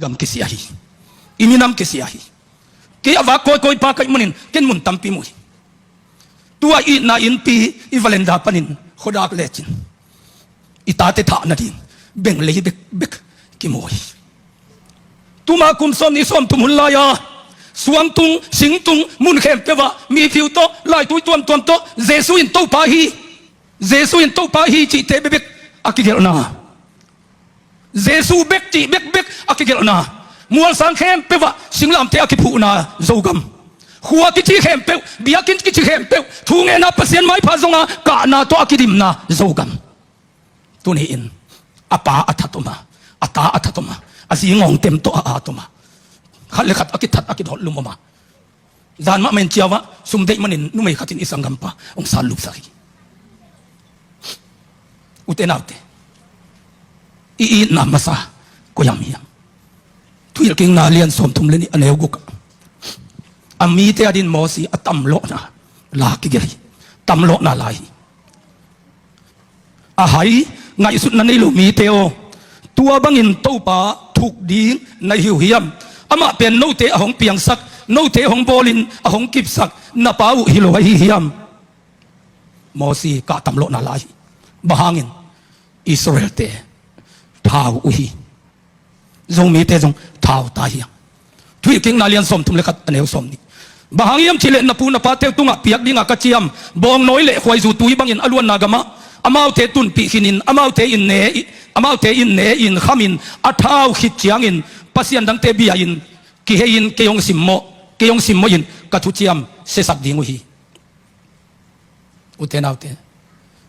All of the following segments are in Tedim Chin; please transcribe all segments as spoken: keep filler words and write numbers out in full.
gam kisia hi. I minam kisia hi. Kei a vak kawikawi pa ka hih manin ken mun tampi mu hi. Tua itna innpi i valenda panin khuadak lecin i tate thah nading beng lei bekbek kimu hi. Tuma kum sawmnih sawmthum hun lai-a suangtung singtung mun khempeuh ah miphiu tawh laitui tuamtuam tawh Jesu in Topa hi, Jesu in Topa hi cihte bekbek a kigelhna, Jesu bek cih bekbek a kigelhna, mualsang khempeuh ah singlamteh a kiphuhna Zogam, khua kici khempeuh, biakinn kici khempeuh, thungetna Pasian maipha zonga kahna tawh a kidimna Zogam. Tuni-in a pa a that om a, a ta a that om a, a zi ngawngtem tawh a at om a, khat le khat a kithat a kidawt lum om a, zan mahmah in ciau ah sum deih manin numei khatin i sanggampa hong satlup sak hi. Ute naute, i itna masa koi-am hiam? Thuhilhkikna lian sawmthum le nih a neu guk ah a mite adingin Mosi a tamlawhna la kigelh hi. Tamlawhna lai hi. A hai, ngaihsutna nei lo mite aw, tua bangin Topa thuk ding na hi uh hiam? Amah pen note a hong piangsak, note hong bawlin a hong kipsak na pa uh hi lo ahi hiam? Mosi kah tamlawhna lai hi. Bang hangin? Israelte thau uh hi. Zomite zong thau ta hi hang. Thuhilhkikna lian sawmthum le khat a neu sawmnih. Bang hang hiam cih leh na pu na pate uh tungah piak dingah ka ciam bawngnawi le khuaizu tui bangin a luanna gamah amaute tunpih khinin amaute in ne, amaute in ne-in khamin a thau khit ciangin pasian dangte bia-in kihei-in kei hong simmawh, kei hong simmawhin ka thuciam siasak ding uh hi. Ute naute,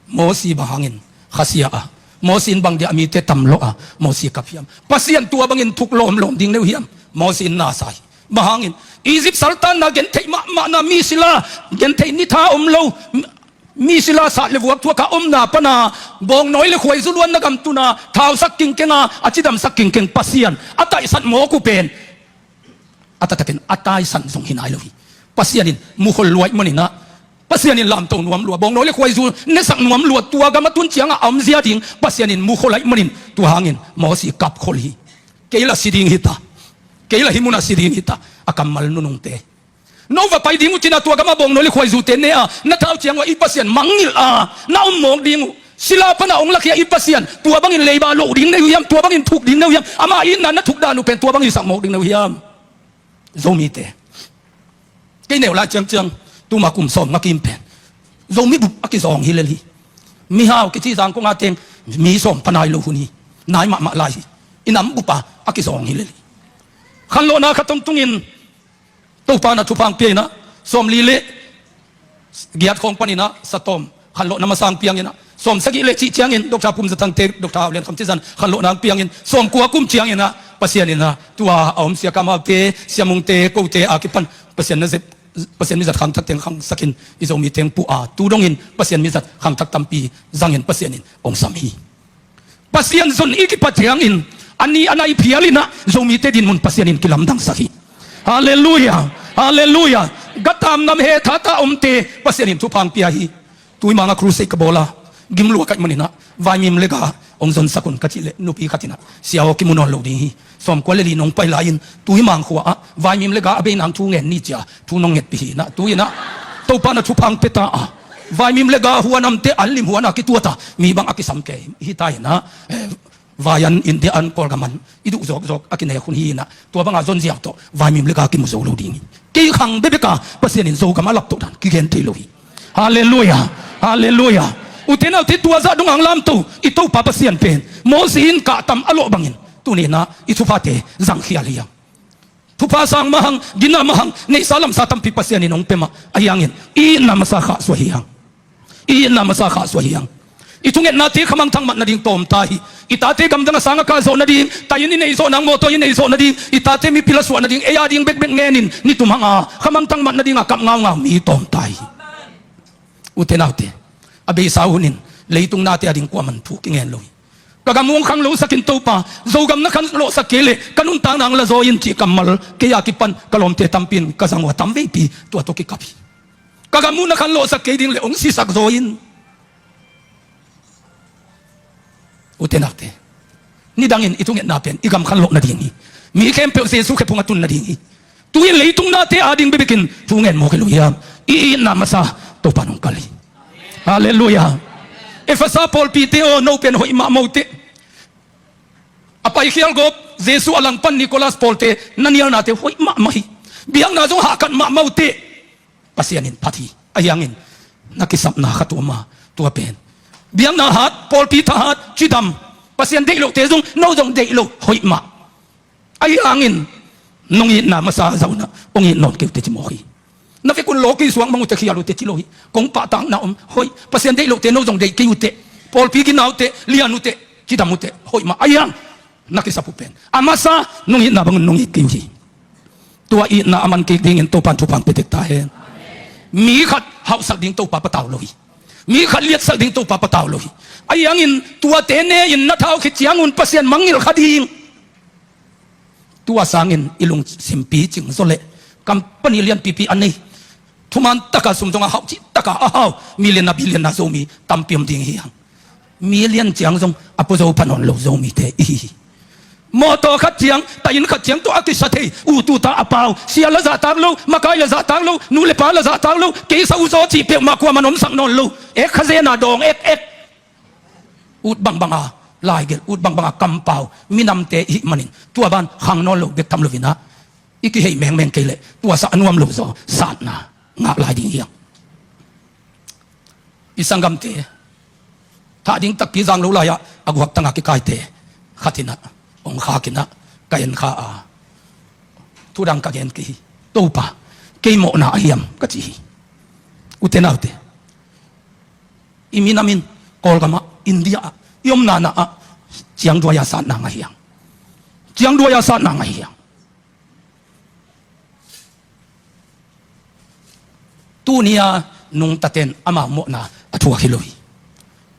Mosi bang hangin khasia a, Mosi in bang dia a mite tamlawh a, Mosi kap hiam? Pasian tua bangin thuk lawmlawm ding na hi uh hiam? Mosi in na sa hi. Bang hangin? Egypt saltanna gentheih mahmahna, mi sila gentheih nitha om lo, mi sila sat le vuak thuak a omna pana bawngnawi le khuaizu luanna gam tuna thausak kingkeng a, a cidamsak kingkeng Pasian a taisat mawk uh pen a taktakin a taisan zong hi nai lo hi. Pasian in mukhol lua ahih manin ah, Pasian in lamto nuam lua, bawngnawi le khuaizu nesak nuam lua, tua gam a tun ciangah a omzia ding Pasian in mukhol ahih manin tua hangin Mosi kapkhol hi. Kei lah si ding hi ta, kei lah hih munah si ding hi ta, a kammal nunungte. No va pai ding uh cin a tua gamah bawngnawi le khuaizute ne a, na thau ciang uh a i Pasian mangngilh a na om mawk ding uh. Sila pana hong lakhia i Pasian tua bangin leiba loh ding na hi uh hiam? Tua bangin thuk ding na hi uh hiam? Ama itna na thuk dan uh pen tua bangin sak mawk ding na hi uh hiam? Zomite, kei neu lai ciangciang tuma kum sawm nga kim pen Zomi bup a kizawng hi lel hi. Mihau kici Zangkong a teng mi sawm pa nai lo hun hi. Nai mahmah lai hi. I nam bup a a kizawng hi lel hi. Khanlawhna khat tungtungin Topa na thupha hong pia in ah, sawmli le giat khawng panin ah satawm khanlawhna masa hong piang in ah, sawmsagih le cih ciangin Doctor Pum Za Thangte, Doctor Hau Lian Kham cih zan khanlawhna hong piangin, sawmkua kum ciangin ah Pasian in ah tua a om Sia Kam Haute, Sia Mungte, kote a kipan Pasian na zep, Pasian mizat khangthak teng khangsakin i Zomite hong puh a, tu dongin Pasian mizat khangthak tampi zangin Pasian in hong sam hi. Pasian zon i kipat ciangin a ni a nai phial in ah Zomite dinmun Pasian in kilamdangsak hi. Halleluiah. Halleluiah. Gatam nam he thata omte Pasian in thupha hong pia hi. Tuimang ah crusade ka bawl a, gim lua ka hih manin ah vaimim le ga hong zonsak un ka cih leh nupi khat in ah, sia aw, kimu nawn lo ding hi. Sawmkua le li nong pai lai-in Tuimang khua ah vaimim le ga a bei nang thu ngen ni ci a thu nong ngetpih hi in ah, tu-in ah Topa na thupha hong pia ta a, vaimim le ga huan amte an lim huan a kituat a, mi bang a kisam kei hi ta in ah, eh, vai an, India an, Kawlgam an i duh zawkzawk a kinek hun hi in ah, tua banga zon ziau tawh vaimim le ga kimu zo lo ding hi. Kei khang bekbek a Pasian in Zogam a laptoh dan kigen thei lo hi. Halleluiah. Halleluiah. Ute naute, tua zah dong hong lamto i Topa Pasian pen Mosi in kahtam a lawh bangin tuni in ah i thuphate zangkhial hi hang. Thupha sang mahang, gina mahang, neihsa lamsa tampi Pasian in hong pia mah ahi hangin i itna masa khahsuah hi hang. I itna masa khahsuah hi hang. I thungetnate khamangthang mat nading tawm ta hi. I tate gamdang a sang a kah zawh nading, tai-inn i neih zawh nang, mawtaw i neih zawh nading, i tate mipil a suah nading, ei a ding bekbek ngenin nitum hang a khamangthang mat nading a kap ngaungau mi tawm ta hi. Ute naute, a beisa hunin leitung nate a ding kuaman thu kingen lo hi. Ka gam uh hong khang lo sakin Topa, Zogam na khanlawhsak kei leh ka nuntakna hong la zaw in cih kammal kei a kipan ka lawmte tampi in ka zang uh a, tamveipi tua tawh kikap hi. Ka gam uh na khanlawhsak kei ding leh hong sisak zaw in. Ute naute, nidangin i thungetna pen i gam khanlawh nading hi. Mi khempeuh Jesu khephung a tun nading hi. Tu-in leitung nate ading bekbekin thu ngen mawk hi lo hiam? I itna masa Topa nong kal hi. Halleluiah. Efesa pawlpite aw, no pen hoih mahmah uh teh. A paikhial gawp Jesu a langpan Nicholas pawlte na nialnate hoih mahmah hi. Biakna zong hahkat mahmah uh teh. Pasian in phat hi. Ahi hangin na kisapna khat om a, tua pen biakna hat, pawlpi thahat, cidam, Pasian deih lohte zong no zong deih lo hoih mah. Ahi hangin nong itna masa zah un ah hong it nawn kei uh teh ci mawk hi. Na vekun lawki suang mang uh teh, khial uh teh ci lo hi. Kong pahtakna om hoih, Pasian deih lohte no zong deih kei uh teh. Pawlpi gina uh teh, lian uh teh, cidam uh teh hoih mah. Ahi hang na kisap uh pen a masa nong itna bangun nong it kei uh hi. Tua itna a man kik dingin Topan thupha pia tek ta hen. Mi khat hauhsak ding Topa patau lo hi. Mi khat liatsak ding Topa patau lo hi. Ahi hangin tuate ne-in na thau khit ciangun Pasian mangngilh kha ding. Tua sangin i lungsim picing zaw leh company lianpipi a nei, thuman taka sum zong a hau, cih taka a hau, millionaire, billionaire Zomi tampi om ding hi hang. Million ciang zong a puazo pha nawn lo Zomite i hi hi. Mawtaw khat ciang, tahin khat ciang tawh a kisa thei, ut uta a pau, sia la zahtak lo, makai la zahtak lo, nu le pa la zahtak lo, kei sa uh zaw cih peuhmah kuaman omsak nawn lo. Ek khazena dawng ek ek. Ut bangbanga laigelh, ut bangbanga kampau minamte i hih manin tua ban khang nawn lo bek tham loin ah, i kihei mengmeng kei leh tua sah a nuam lo zaw satna ngah lai ding hi hang. I sanggamte, thah ding takpi zang lo lai-ah a guak tanga kikaite khat in ah hong khak in ah, ka en kha a, thu dang ka gen kei hi. Topa, kei mawhna a hiam? ka ci hi. Ute naute, i minam in, Kawlgam ah, India ah, i omna na ah ciangduai-a satna ngah hi hang. Ciangduai-a satna ngah hi hang. Tuni-a nungtaten amau mawhna a thuak hi lo hi.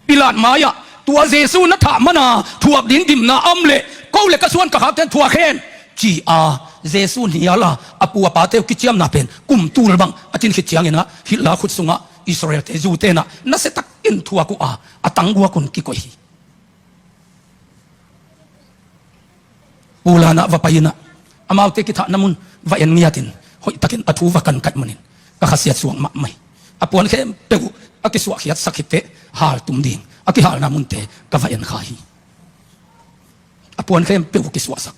Pilat mai-ah tua Jesu na thah mana thuak ding dimna a om leh ko le ka suan ka khakten thuak hen, ci-a Jesu nial a, a pu a pate uh kiciamna pen kum tul bang a cin khit ciangin ah Hitler khut sungah Israel-te, Jew-te in ah nasia takin thuak uh a, a tangguak un kikoih hi. Pu Lan ah va pai in ah, amaute kithahna mun va en ngiatin, hoihtakin a thu va kan kaih manin ka khasiat suak mahmah hi. A puan khempeuh uh a kisuahkhiatsak hi teh, haltum ding a kihalna munte ka va en kha hi. A puan khempeuh uh kisuahsak.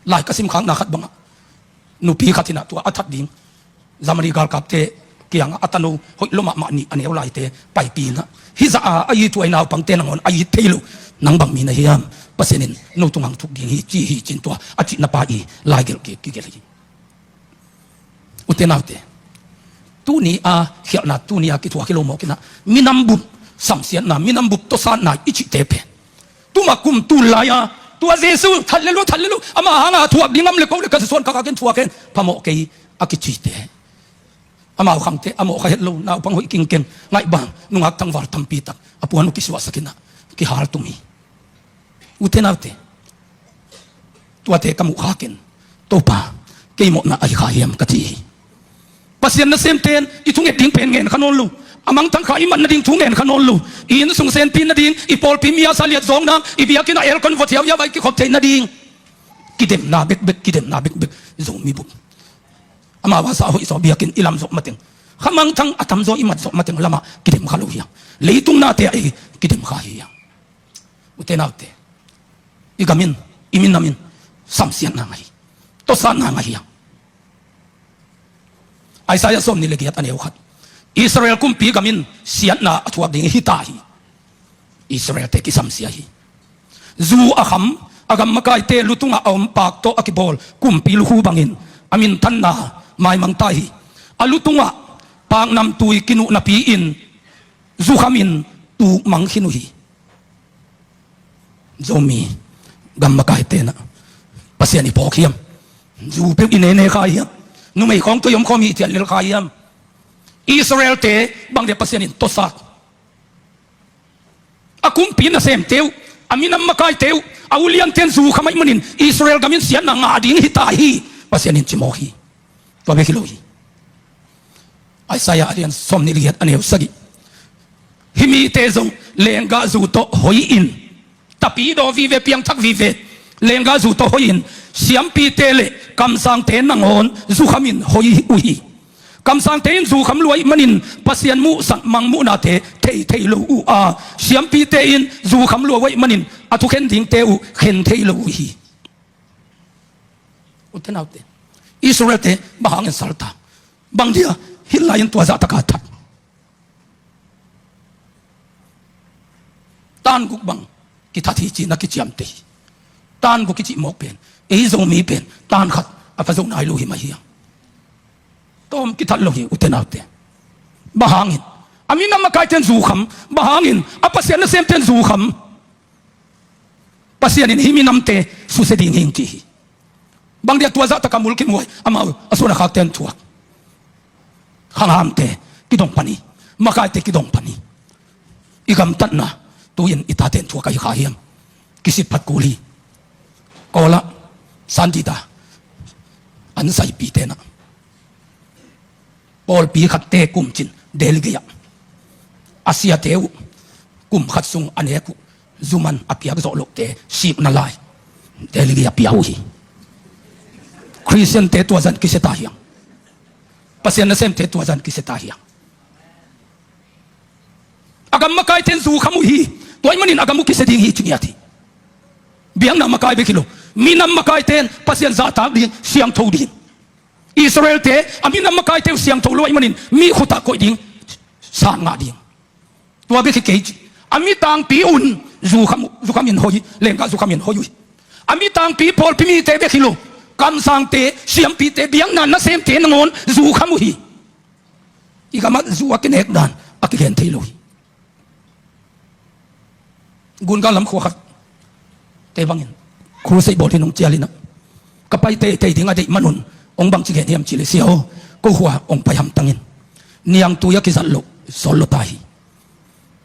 Lai ka simkhakna khat bangah nupi khat in ah tua a that ding Germany galkapte kiangah a tano hoih lua mahmah nih a neu laite paipi in ah, hih zah a a it uh a, i naupangte nangawn a it thei lo, nang bang mi na hiam? Pasian in no tungah hong thuk ding hi, ci hi, ci-in tua a cihna pa i laigelh ki, kigelh hi. Ute naute, tuni-a khialhna, tuni-a kithuak hi lo mawk in ah, minam bup samsiatna, minam bup tawsatna i cihte pen tuma kum tul lai-a, tua Jesu that le lua, that le lua, ama hanga thuak ding om le ko le ka suan ka khakin thuak hen, phamawh kei a kicite. Amau khangte a mawh kha het lo, naupang hoih kingkeng, ngaihbang, nungak tangval tampi tak a puan uh kisuahsak in ah kihaltum hi. Ute naute, tuate ka muh khakin, Topa, kei mawhna ahi kha hiam? ka ci hi. Pasian nasemte in i thunget ding pen ngen kha nawn lo. A mangthang kha i mat nading thu ngen kha nawn lo. I innsung senpi nading, i pawlpi mi a sa liat zawng nang, i biakinn ah aircon vua thiauhiau a i kikhop theih nading, kidemna bekbek, kidemna bekbek. Zomi bup, amau a sa hoih zaw, biakinn i lam zawh mateng, kha mangthang a tamzaw i mat zawh mateng lamah kidem kha lo hi hang. Leitung nate ah ei kidem kha hi hang. Ute naute, i gam in, i minam in samsiatna ngah hi. Tawsatna ngah hi hang. Isaiah sawmnih le giat a neu khat, Israel kumpi gam in siatna a thuak ding hi ta hi. Israel-te kisamsia hi. Zu a kham, a gam makaite lu tungah a om pak tawh a kibawl kumpi lukhu bangin a minthanna maimang ta hi. A lu tungah paknamtui kinuh napi-in zu khamin tukmang khin uh hi. Zomi gam makaite in ah Pasian i phawk hiam? Zu peuh i nene kha hiam? Numei khawng tui om khawm hi cian lel kha hiam? Israel-te bang dia Pasian in tawsat? A kumpi nasemte uh, a minam makaite uh, a uliante in zu kham ahih manin Israel gam in siatna ngah ding hi ta hi, Pasian in ci mawk hi. Tua bek hi lo hi. Isaiah a lian sawmnih le giat a neu sagih, hih mite zong lenggahzu tawh hoih in, tapidaw vive, piangthak vive, lenggahzu tawh hoih in, Siampite le kamsangte nangawn zukham in hoi uh hi. Kamsangte in zukham lua ahih manin Pasian muhsak mangmuhnate thei thei lo uh a, siampite in zukham lua uh ahih manin a thukhen dingte uh khen thei lo uh hi. Ute naute, Israelte bang hangin salta? Bang dia hih lai-in tua zahtaka that? Tan guk bang kithat hi ci-in a kiciamteh hi. Tan guk kicih mawk pen ei Zomi pen tan khat a pha zo nai lo hi mah hi hang. Tawm kithat lo hi ute naute. Bang hangin? A minam makaite in zukham. Bang hangin? A Pasian nasemte in zukham. Pasian in hih minamte susia ding hi ing ci hi. Bang dia tua zahtaka mulkimhuai amau a suan a khakte in thuak? Khanghamte kidong pan hi. Makaite kidong pan hi. I gamtatna tu-in i tate in thuak ahi kha hiam? Kisit phat kul hi. Kawlah Sandida an saipite na pawlpi khatte kumcin Delhi gei-ah a siate uh kum khat sung a nek uh zuman a piak zawh lohte sikna lai Delhi gei-ah pia uh hi. Khristiante tua zah in kisia ta hiang? Pasian nasemte tua zah in kisia ta hiang? A gam makaite in zukham uh hi. Tua ahih manin a gam uh kisia ding hi ci ngiat hi. Biakna makai bek hi lo, minam makaite in Pasian zahtak ding, siangtho ding. Israelte a minam makaite uh siangtho lo ahih manin mi khutah koih ding, san ngah ding. Tua bek hi kei ci. A mi tangpi un zukham uh, zukham in hoi, lenggah zukham in hoi uh hi. A mi tangpi pawlpi mite bek hi lo, kamsangte, siampite, biakna nasemte nangawn zukham uh hi. I gamah zu a kinek dan a kigen thei lo hi. Gunga lam khua khat te bangin crusade bawl hi nung cial inah ka pai teitei ding a deih manun hong bangci gen hiam cih leh, sia aw, ko khua hong pai hamtangin niangtui a kizat loh sawl lo ta hi.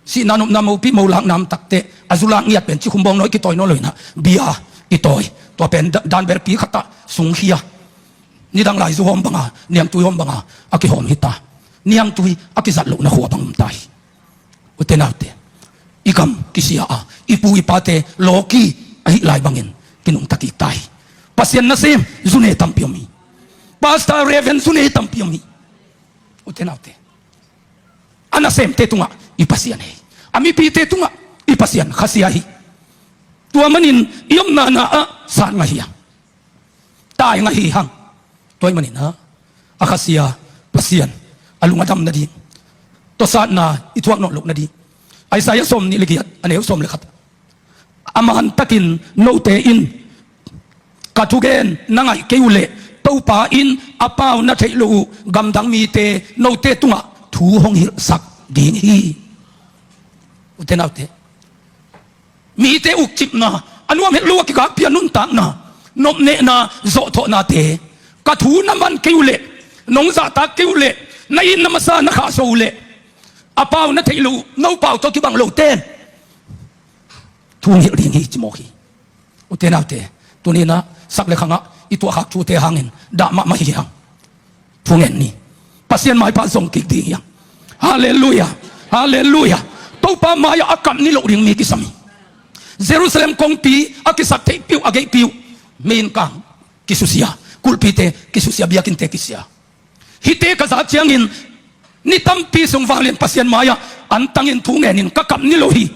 Sihna nopna mopi mo lakna om takteh a zu lak ngiat pen cikhum bawng nawi kitawi nawn lo inah bia i tawi, tua pen da-, danberpi khatah sungkhia, nidang lai zu hawm banga, niangtui hawm banga a kihawm hi ta. Niangtui a kizat lohna khua bang om ta hi. Ute naute, i gam kisia a, i pu i pate lawki ahih lai bangin kinungta kik ta hi. Pasian nasem zu ne tampi om hi. Pastor, Reverend zu ne tampi om hi. Ute naute, a nasemte tungah i Pasian hi. A mipite tungah i Pasian khasia hi. Tua manin i omna na-ah san ngah hi hang. Tai ngah hi hang. Tua ahih manin ah a khasia Pasian a lung a dam nading, tawsatna i thuak nawn loh nading, Isaiah sawmnih le giat, a neu sawm le khat, a mantakin note in ka thugen na ngaih kei uh leh Topa in a pau na theih loh uh gamdang mite note tungah thu hong hilhsak ding hi. Ute naute, mite ukcipna, a nuam het lo a kikakpia nuntakna, nopnehna, zawhthawhnate, ka thu na man kei uh leh, nong zahtak kei uh leh, na itna masa na khahsuah uh leh, a pau na theih loh uh, no pau tawh kibang lote in thu hong hilh ding hi ci mawk hi. Ute naute, tuni inah sak le khangah i tuahkhak thute hangin dah mahmah hi hang. Thungen ni. Pasian maipha zong kik ding hi hang. Halleluiah. Halleluiah. Topa mai-ah a kap ni loh ding mi kisam hi. Jerusalem kongpi a kisak theihpih uh, a geihpih uh, meiinkang kisusia, kulhpite kisusia, biakinnte kisia. Hihte ka zak ciangin ni tampi sung vanglian Pasian mai-ah antangin thu ngenin ka kap ni lo hi.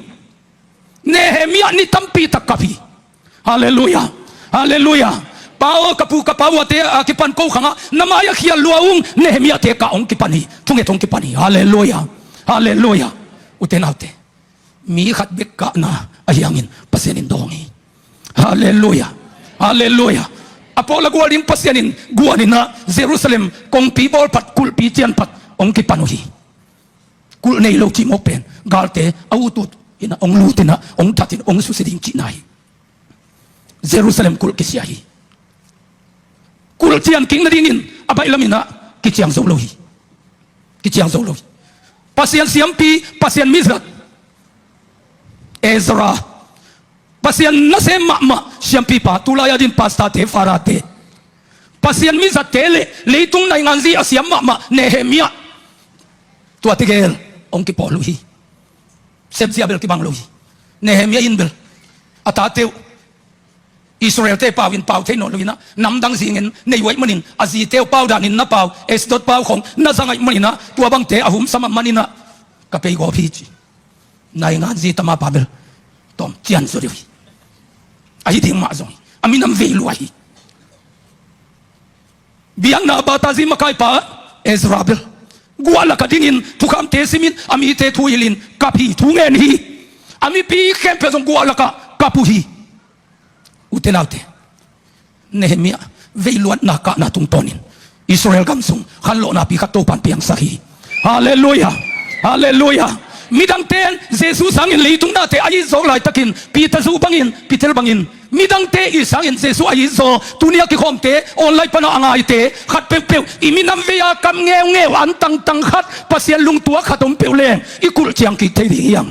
Nehemiah ni tampi tak kap hi. Halleluiah. Halleluiah. Pa aw, ka pu ka pa uate a kipan ko khangah na mai-ah khial lua ung, Nehemiahte kah hong kipan hi. Thunget hong kipan hi. Halleluiah. Halleluiah. Ute naute, mi khat bek kahna ahi hangin Pasian in dawng hi. Halleluiah. Halleluiah. A pawl a gual ding Pasian in guan inah Jerusalem kongpi bawl phat, kulhpi cian phat hong kipan uh hi. Kulh nei lo cih mawk pen galte a utut inah hong lut inah hong that in hong susia ding cihna hi. Jerusalem kulh kisia hi. Kulh cian kik nadingin a baih lam inah kiciang zo lo hi. Kiciang zo lo hi. Pasian siampi, Pasian mizat, Ezra, Pasian nasem mahmah siampipa, tulai-a din pastorte, fatherte, Pasian mizatte le leitung nainganzi a siam mahmah Nehemiah, tuate gel hong kipawl uh hi. Sepzia bel kibang lo hi. Nehemiah in bel a tate uh Israel-te pau in pau thei nawn lo in ah, namdang zingin nei uh ahih manin, a zite uh pau danin na pau, Ashdod pau khong na zang ahih manin ah, tua bangte a humsam ahih manin ah, ka peigawp hi ci. Naingan zi tama pa bel tawm cian zaw deuh hi. Ahi ding mah zong hi. A minam vei lua hi. Biakna a bata zi makaipa Ezra bel guah lakah dingin thukhamte simin, a mite thu hilhin kap hi, thu ngen hi. A mipi khempeuh zong guah lakah kap uh hi. Ute naute, Nehemiah veiluatna kahna tungtawnin Israel gam sung khanlawhnapi khat Topan piangsak hi. Halleluiah. Halleluiah. Midangte in Jesu sangin leitung nate a it zawk laitakin, Peter zuh bangin, Peter bangin, midangte it sangin Jesu a it zaw, tuni a kikhawmte, online pana a ngaite khat peuhpeuh, i minam vei-a kam ngeungeu an tangtang khat, Pasian lungtuak khat om peuh leng i kulh ciang kik thei ding hiam?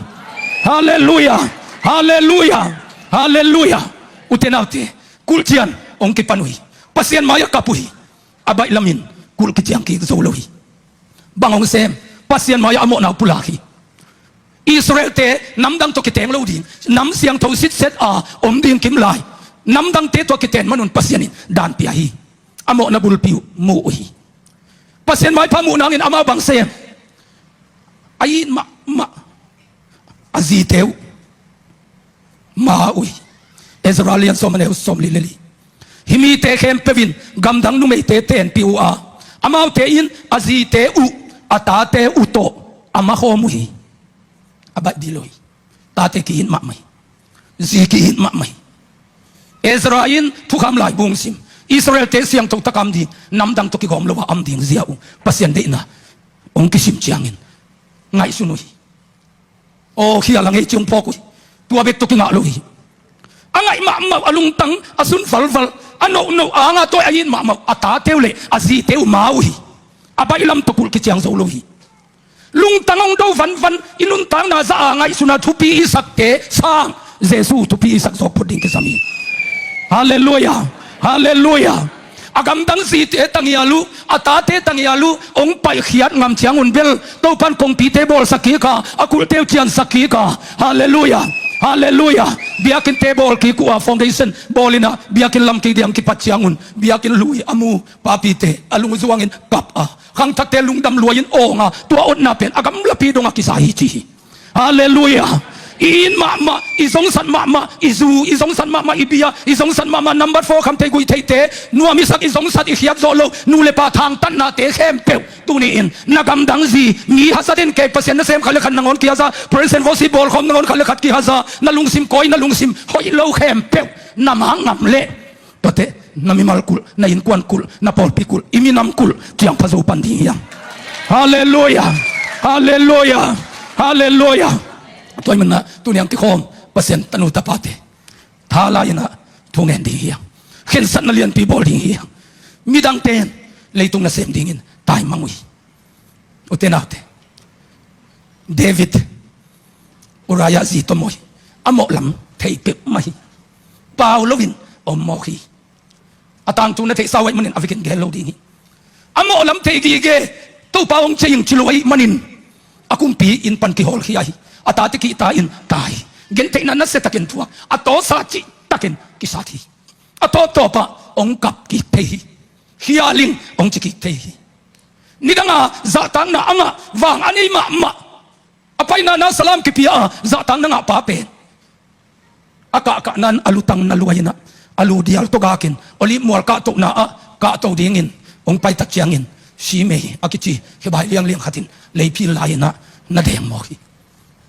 Halleluiah. Halleluiah. Halleluiah. Ute naute, kulh cian hong kipan uh hi. Pasian mai-ah kap uh hi. A baih lamin kulh kiciang kik zo lo hi. Bang hong sem? Pasian mai-ah a mawhna uh pulak hi. Israel-te namdang tawh kiteng lo ding, nam siangtho sitset a om ding kim lai, namdangte tawh kiten man un Pasian in dan pia hi. A mawhna bulpi uh mu uh hi. Pasian maipha muh nangin amau bang sem? A it mahmah a zite uh ma uh hi. Ezra lian sawm, a neu sawmli le li. Hih mite khempeuh in gamdang numeite tenpih uh a, amaute in a zite uh, a tate uh tawh a makhawm uh hi. A baih dih lo hi. Tate ki-it mahmah hi. Zi ki-it mahmah hi. Ezra in thukham laibu hong sim. Israel-te siangtho tak a om ding, namdang tawh kigawm lo a om ding zia uh Pasian deihna hong kisim ciangin ngaihsun uh hi. Aw, khial a ngei ci hong phawk uh hi. Tua bek tawh kingah lo hi. A ngaih mahmah uh, a lungtang a sun valval, a nohnoh a anga tawi a it mahmah uh, a tate uh le a zite uh ma uh hi. A baih lam tawh kulh kiciang zo lo hi. Lungtang hong do vanvan, i nuntakna zah a ngaihsun a thupi i sakte sang Jesu thupi i sak zawk phot ding kisam hi. Halleluiah. Halleluiah. A gamdang zite tangial uh, a tate tangial uh hong paihkhiat ngam ciangun bel Topan kongpite bawlsak kik a, a kulhte uh ciansak kik a. Halleluiah. Halleluiah. Biakinnte bawl kik uh a, foundation bawl in ah, biakinn lam kidiang kipat ciangun biakinn lui a mu papite a lungzuangin kap a, khangthakte lungdam luai-in awng a, tua otna pen a gamlapi dongah kisa hi ci hi. Halleluiah. I it mahmah, i zongsat mahmah, i zu i zongsat mahmah, i bia i zongsat mahmah, number four khamthei guihtheite, nuam i sak i zongsat i khiat zawh loh, nu le pa thangtatnate khempeuh tuni-in na gamdang zi, mi hazatin kei Pasian nasem khat le khat nangawn kihaza, praise and worship bawlkhawm nangawn khat le khat kihaza, na lungsim kawi, na lungsim hoih lo khempeuh na mangngam leh tuate na mimal kulh, na innkuan kulh, na pawlpi kulh, i minam kulh ciangpha zo pan ding hiam? Halleluiah. Halleluiah. Halleluiah. Tua ahih manin ah tuni a kikhawm Pasian tanu tapate, tha lai-in ah thu ngen ding hiam? Khensatna lianpi bawl ding hiam? Midangte in leitung nasem dingin taimang uh hi. Ute naute, David, Uriah zi tawh mawh hi. A mawh lam thei peuhmah hi. Pau loin om mawk hi. A tangthu na theihsa uh ahih manin a vekin gel lo ding hi. A mawh lam thei gige, Topa hong ciah ing ci lo ahih manin a kumpi inn pan kihawlkhia hi. A tate kihta in tai hi. Gentheihna nasiatakin thuak, a tawsa cihtakin kisat hi. A tawptawpah hong kap kik thei hi. Khial ing hong ci kik thei hi. Nidanga zahtakna a ngah, vang a nei mahmah, a paina na salam kipia a zahtakna ngah pa pen a kahkahna in a lutang na luai-in ah, a lu dial tawh gakin Olive mual kahtohna ah kahto dingin hong paitak ciangin Shimei a kici hebai liangliang khat in leiphil lai-in ah na deng mawk hi.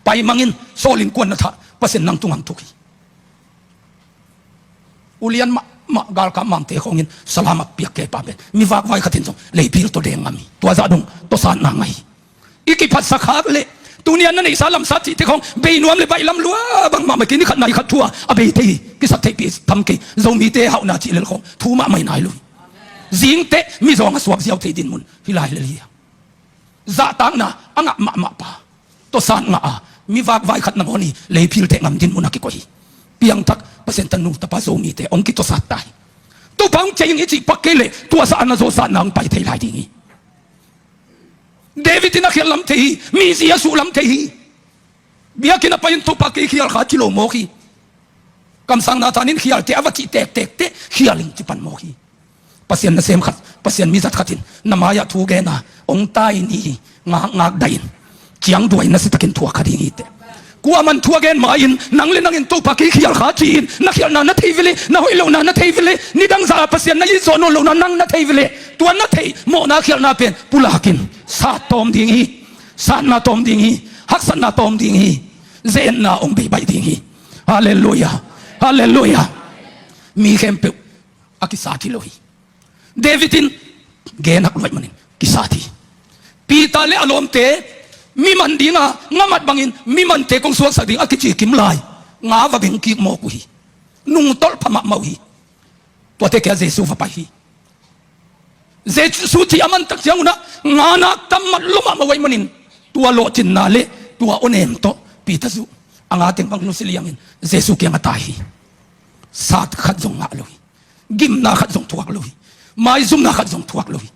Paimang in, Saul innkuan na thah, Pasian nang tungah thuk hi. Ulian mahmah galkap mangte khawngin salam a piak kei pa pen mi vakvai khat in zong leiphil tawh deng ngam hi. Tua zah dong tawsatna ngah hi. I kiphatsak khak leh tuni a na neihsa lamsa cihte khawng bei nuam le baih lam lua bang mahmah kei, ni khat nai khat thu-a a bei thei hi. Kisap theihpih tham kei, Zomite hauhna cih lel khawng thu mahmah hi nai lo hi. Zingteh mizawng a suak ziau thei dinmun hi lai lel hi. Zahtakna a ngah mahmah pa, tawsat ngah a, mi vakvai khat nangawn hi, leiphilte ngam dinmun a kikoih hi. Piangthak Pasian tanu tapa Zomite hong kitawsat ta hi. Topa hong ciah ing i cih pak kei leh tua zah a na zawhsatna hong pai thei lai ding hi. David in a khialh lam thei hi, mi zi a suh lam thei hi. Biakinn a pai-in Topa kei khial kha ci lo mawk hi. Kamsang Nathan in khialte a va cih tektek teh khial ing ci pan mawk hi. Pasian nasem khat, Pasian mizat khat in na mai-ah thu gen a, hong tai ni, ngakngak dah in, ciangduai na sitakin thuak kha ding hi teh. Kuaman thu a gen ma-in, nang le nang in Topa kei khial kha ci-in, na khialhna na thei vele, na hoih lohna na thei vele, nidang zah a Pasian na it zawh nawn lohna nang na thei vele. Tua na theih mawhna khialhna pen pulakin sat tawm ding hi. Satna tawm ding hi. Haksatna tawm ding hi. Ze-etna hong bei baih ding hi. Halleluiah. Halleluiah. Mi khempeuh a kisat hi lo hi. David in gen hak luaih manin kisat hi. Peter le a lawmte mi man dinga ngamat bangin mi mante kong suaksak ding a kici kim lai nga va beng kik mawk uh hi. Nungtolh pha mahmah uh hi. Tuate kia Jesu va pai hi. Jesu cih a mantak ciangunah nganak tam mat lua mahmah uh ahih manin tua lawhcinna le tua awnem tawh Peter zuh a nga teng bang nusia liangin Jesu kiang a tai hi. Sat khat zong ngah lo hi. Gimna khat zong thuak lo hi. Maizumna khat zong thuak lo hi.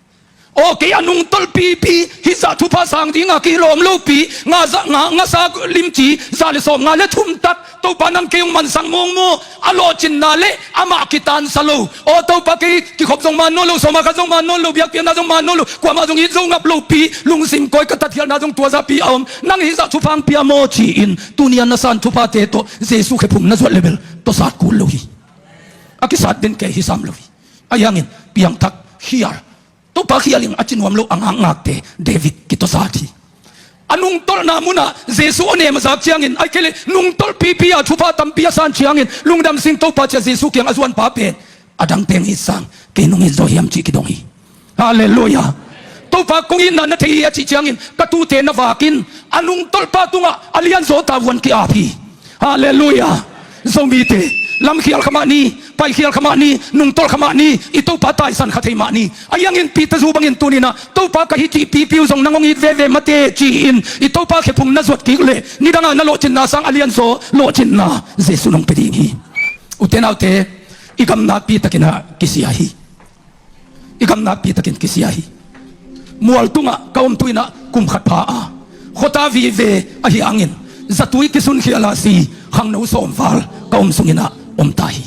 Aw, kei a nungtolh pipi hih zah thupha sang dinga kilawm lopi nga za, nga, nga sa limci za le sawm nga le thum tak Topa nang kei hong mansak mawngmawng a lawhcinna le amah kitansa lo. Aw Topa kei kikhop zong man nawn lo, sawma khat zong man nawn lo, biakpiakna zong man nawn lo, kuamah zong it zo ngap lopi lungsim kawi ka tatkhialhna zong tua zahpi a om. Nang hih zah thupha hong pia maw ci-in tuni a na san thuphate tawh Jesu khephung na zuat le bel tawsat kul lo hi. A kisat den kei hi sam lo hi. Ahi hangin piangthak khial, Topa khial ing a ci nuam lo a ngakngakte David kitawsat hi. A nungtolhna munah Jesu awnem a zak ciangin, ahih kei leh nungtolh pipi a thupha tampi a san ciangin lungdam sing Topa ci-a Jesu kiang a zuanpa pen a dang peng it sang kei nong it zaw hiam cih kidong hi. Halleluiah. Topa kong itna na thei hi a cih ciangin ka tuute na vakin a nungtolhpa tungah a lianzaw tavuan ki-ap hi. Halleluiah. Zomite, lamkhial kha mah ni, paikhial kha mah ni, nungtolh kha mah ni, i Topa taisan kha thei mah ni. Ahi hangin Peter zuh bangin tuninah Topa ka hi cih pipi uh zong nang hong it veve mate ci-in i Topa khephung na zuat kik leh nidanga na lawhcinna sang a lianzaw lawhcinna Jesu nong pia ding hi. Ute naute, i gam nakpi takinah kisia hi. I gam nakpi takin kisia hi. Mual tungah ka om tuinah kum khat pha a, khuata vive ahi hangin zatui kisun khial a si khangno sawmval ka om sunginah om ta hi.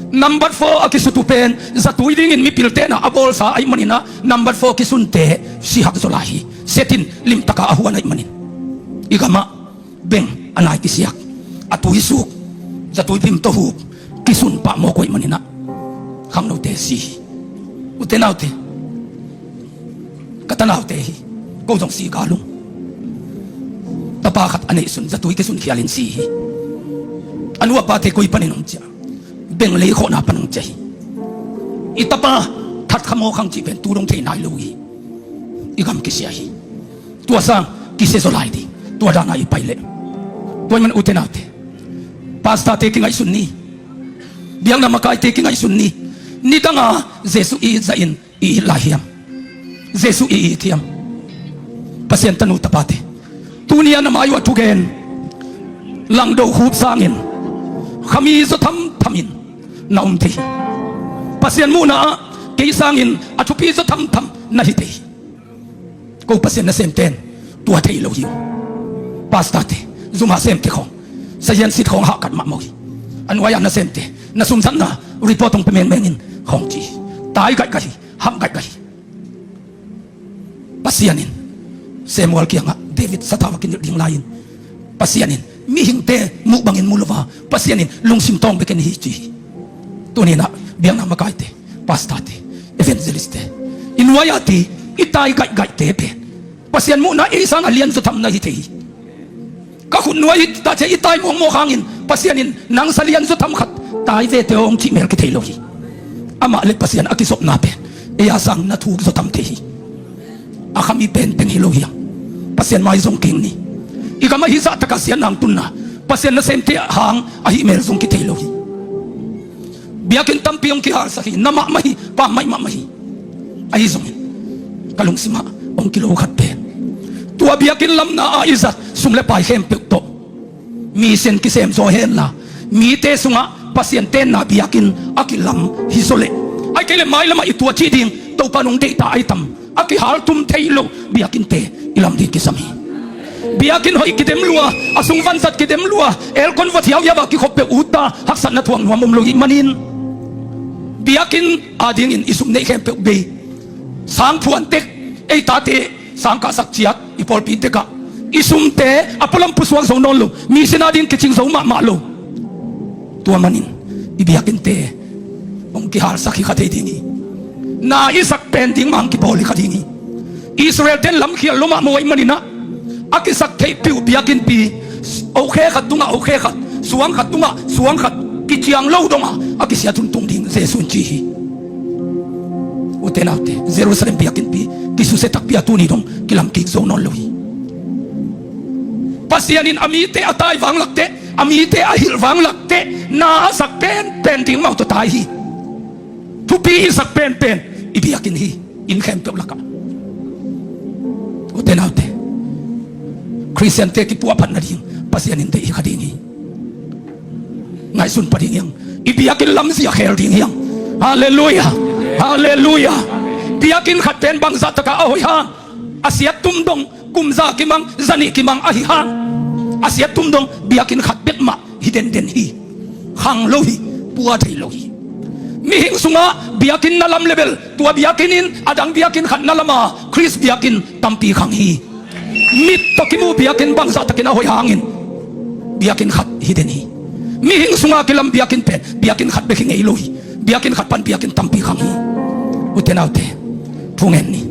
Nambat four a kisut uh pen zatui dingin mipil tenah a bawlsa ahih maninah nambat four kisunte sihak zaw lai hi. Setin limtaka a huan ahih manin i gamah beng a nai kisiak, a tuisuk, zatui pim tawh huk kisun pah mawk uh ahih maninah khangnote si hi. Ute naute, ka tanaute hi. Ko zong si galung. Tapa khat a neihsun zatui kisun khialin si hi. A nu a pate koi panin om cia, beng lei khawhna pan hong cia hi. I tapa that kha mawk hang cih pen tu dong thei nai lo hi. I gam kisia hi. Tua sang kisia zaw lai ding. Tua dana i pai leh tua ahih man ute naute, pastorte kingaihsun ni. Biakna makaite kingaihsun ni. Nidanga Jesu i it zahin i it lai hiam? Jesu i it hiam? Pasian tanu tapate, tuni a na mai uh a thugen langdo khup sangin khami zaw thamthamin na om thei hi. Pasian muhna ah kei sangin a thupi zaw thamtham na hi thei hi. Ko Pasian nasemte in tua thei lo hi uh. Pastorte, zuma semte khawng, sahian sit khawng hahkat mahmah uh hi. A nuai-a nasemte na sumzatna report hong pia mengmengin khawng ci hi. Tai gaihgaih hi. Ham gaihgaih hi. Pasian in Samuel kiangah David sathau a kinilh ding lai-in Pasian in mihingte muh bangin mu lo a, Pasian in lungsim tawng bekin hi ci hi. Tuninah biakna makaite, pastorte, evangelistte, i nuai-a ti i tai gaihgaihte pen Pasian muhna ei sanga lianzaw tham na hi thei hi. Ka khut nuai hi ta cia i tai mawkmawk hangin Pasian in nang sa lianzaw tham khat tai vete aw hong cih mel kithei lo hi. Amah le Pasian a kizopna pen ei a sang na thuk zaw tham thei hi. A khami pen teng hi lo hiam? Pasian mai zong keng ni. I gam ahi zahtakah siatna hong tunna Pasian nasemte hang ahi mel zong kithei lo hi. Biakinn tampi hong kihalsak hi, na mahmah hi, pammaih mahmah hi. Ahi zongin ka lungsimah hong kilo khat pen tua biakinn lamna ah i zat sum le pai khempeuh tawh mission kisem zaw henla, mite sungah Pasian tenna biakinn a kilam hi zaw leh, ahih kei leh mailamah i tua cih ding Topa nong deihta ahi tam a kihaltum thei lo biakinnte i lam ding kisam hi. Biakinn hoih kidem lua, a sung vanzat kidem lua, aircon va thiau ia va kikhop peuh utta, haksatna thuak nuam om lo ih manin, biakinn adingin i sum neih khempeuh bei. Sang phuan tek, ei tate sang kahsak ciat, i pawlpi tekah i sumte a pualam pusuak zo nawn lo, mi sin ading kicing zo mahmah lo. Tua manin i biakinnte hong kihalsak hi kha thei ding hi. Na i sak pen ding mah hong kibawl hi kha ding hi. Israel-te in lamkhial lo mahmah uh ahih maninah, a kisak theihpih uh biakinnpi, okhek khat tungah okhek khat, suang khat tungah suang khat kiciang lo dongah a kisia tuntung ding Jesuh in ci hi. Ute naute, Jerusalem biakinnpi kisusia takpi a tuni dong kilamkik zo nawn lo hi. Pasian in a mite a tai vanglak teh, a mite a hilh vanglak teh, na a sak penpen ding mah uh tawh tai hi. Thupi i sak penpen i biakinn hi, inn khempeuh lakah. Ute naute, Khristiante kipuahphat nading Pasian in deih hi kha ding hi. Ngaihsun pah ding hiang. I biakinn lamzia khel ding hiang. Halleluiah. Halleluiah. Biakinn khat pen bangzah takah a hoih hang, a siat tum dong kum za kimang, za nih kimang ahi hang, a siat tum dong biakinn khat bek mah hi denden hi. Khang lo hi. Pua thei lo hi. Mihing sungah biakinn na lam le bel, tua biakinn in a dang biakinn khat na lam a, Khrist biakinn tampi khang hi. Mit tawh kimu biakinn bangzah takin a hoih hangin biakinn khat hi den hi. Mihing sungah kilam biakinn pen biakinn khat bek hi ngei lo hi. Biakinn khat pan biakinn tampi khang hi. Ute naute, thungen ni.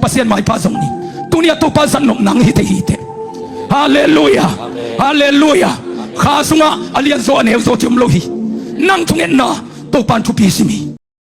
Pasian maipha zong ni. Tuni a Topa zat nop nang hi thei hi teh. Halleluiah. Halleluiah. Kha sungah a lianzaw a neuzaw ci om lo hi. Nang thungetna Topa in thupi sim hi.